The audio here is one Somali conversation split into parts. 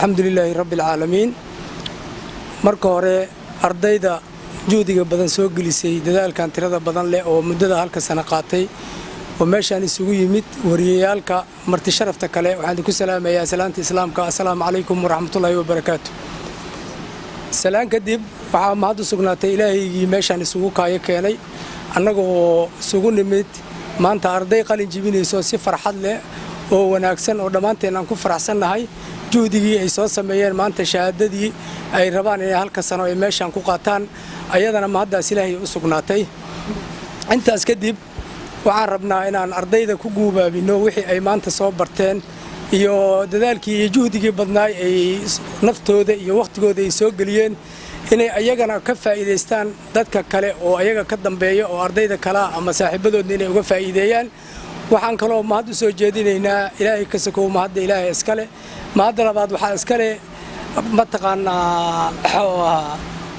Alxamdu lilaahi rabbi alcaalamiin. Marka hore, ardayda juhdiga badan soo gelisay, dadaalkan tirada badan leh oo muddada halka sano qaatay oo meeshaan isugu yimid, wariyayaalka, marti sharafta kale, waxaan idinku salaamayaa salaanta Islaamka: assalaamu calaykum waraxmatullaahi wabarakaatu. Salaan kadib, waxaa mahad u sugnaatay Ilaahaygii meeshaan isugu kaayo keenay, annaga oo isugu nimid maanta arday qalin jibinayso si farxad leh oo wanaagsan oo dhammaanteen aan ku faraxsannahay juhdigii ay soo sameeyeen. Maanta shahaadadii ay rabaan inay halka sano ay meeshaan ku qaataan, ayadana mahaddaas Ilaahay u sugnaatay. Intaas kadib, waxaan rabnaa inaan ardayda ku guubaabino wixii ay maanta soo barteen iyo dadaalkii iyo juhdigii badnaay ay naftooda iyo wakhtigooda ay soo geliyeen, inay ayagana ka faa'iidaystaan dadka kale oo ayaga ka dambeeya oo ardayda kalea ama saaxiibadoodna inay uga faa'iideeyaan. Waxaan kaloo mahad u soo jeedinaynaa, Ilaahay ka sokow, mahadda Ilaahay iskale, mahadda labaad waxaa iskale mataqaanaa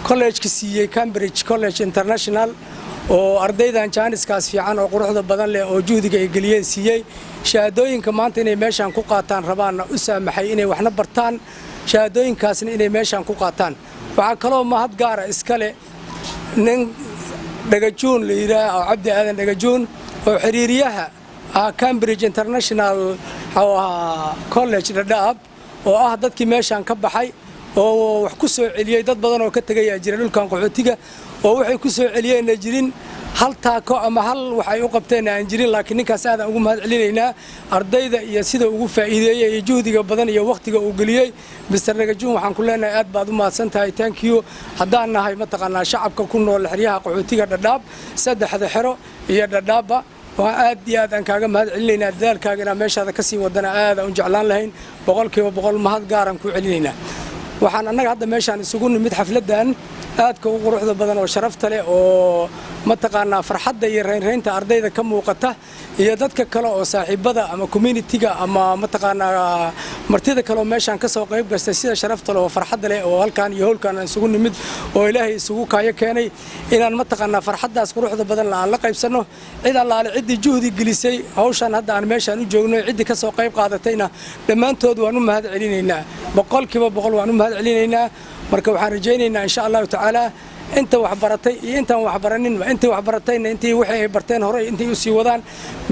college-ka siiyey, Cambridge College International, oo ardaydan jaaniskaas fiican oo quruxda badan leh oo juhdiga ay geliyeen siiyey. Shahaadooyinka maanta inay meeshaan ku qaataan rabaanna u saamaxay inay waxna bartaan, shahaadooyinkaasna inay meeshaan ku qaataan. Waxaa kaloo mahad gaara iskale nin Dhagajuun la yidhaah oo Cabdi Aadan Dhagajuun oo xiriiriyaha ah Cambridge International College Dhadhaab, oo ah dadkii meeshaan ka baxay oo wax ku soo celiyey. Dad badan oo ka tegayaa jira dhulkan qaxootiga oo waxay ku soo celiyeenna jirin, hal taako ama hal wax ay u qabteenna aan jirin, laakiin ninkaas aadaan ugu mahad celinaynaa ardayda iyo sida ugu faa'iideeyey iyo juhdiga badan iyo wakhtiga uu geliyey. Mister Dhagajuun, waxaan ku leenahay aad baad u mahadsan tahay, thank you. Haddaan nahay mataqaanaa shacabka ku nool xeryaha qaxootiga Dhadhaab, saddexda xero iyo Dhadhaabba, waa aad iyo aad aan kaaga mahad celinaynaa. Dadaalkaaga inaa meeshaada kasii wadana aad aan u jeclaan lahayn. 100% mahad gaaraan ku celinaynaa. Waxaan annaga hadda meeshaan isugu nimid xafladdan aadka u quruxda badan oo sharafta leh oo mataqaanaa farxadda iyo raynraynta ardayda ka muuqata iyo dadka kale oo saaxiibada ama community-ga ama mataqaanaa martida kale oo meeshaan ka soo qayb gastay, sida sharafta leh oo farxadda leh oo halkaan iyo howlkaan aan isugu nimid oo Ilaahay isugu kaayo keenay, inaan mataqaanaa farxaddaas quruxda badan aan la qaybsanno. Cid allaale ciddii juhdi gelisay hawshan hadda aan meeshaan u joogno, ciddii ka soo qayb qaadatayna, dhammaantood waan u mahad celinaynaa. 100% waan u mahad celinaynaa. Marka waxaan rajaynaynaa, insha Allahu tacaala, inta wax baratay iyo intaan wax baraninba, intii wax baratayna intii wixii ay barteen hore intay u sii wadaan,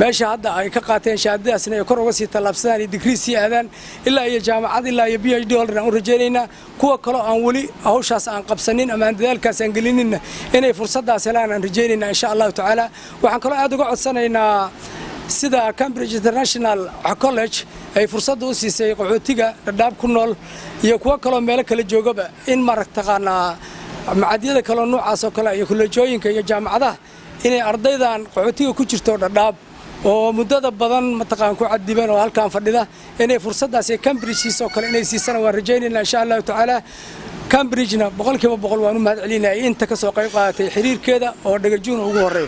meesha hadda ay ka qaateen shahaadadaasna ay kor uga sii tallaabsadaan iyo digrii sii aadaan ilaa iyo jaamacad, ilaa iyo PhD holder aan u rajaynaynaa. Kuwa kaloo aan weli hawshaas aan qabsanin ama aan dadaalkaas aan gelininna, inay fursaddaas helaan aan rajaynaynaa, insha Allahu tacaala. Waxaan kaloo aad uga codsanaynaa, sida Cambridge International College ay fursadda u siisay qaxootiga Dhadhaab ku nool iyo kuwo kaloo meelo kala joogaba, in marataqaanaa macadyada kaleo noocaas oo kale iyo kolleejooyinka iyo jaamacadaha inay ardaydan qaxootiga ku jirto Dhadhaab oo muddada badan mataqaan ku cadiban oo halkan fadhida inay fursaddaas ee Cambridge siisoo kale inay siisana waan rajaynaynaa, insha Allahu tacaala. Cambridgena 100% waan u mahad celinaya inta ka soo qayb qaadatay xiriirkeeda oo Dhagajuun ugu horreeyo.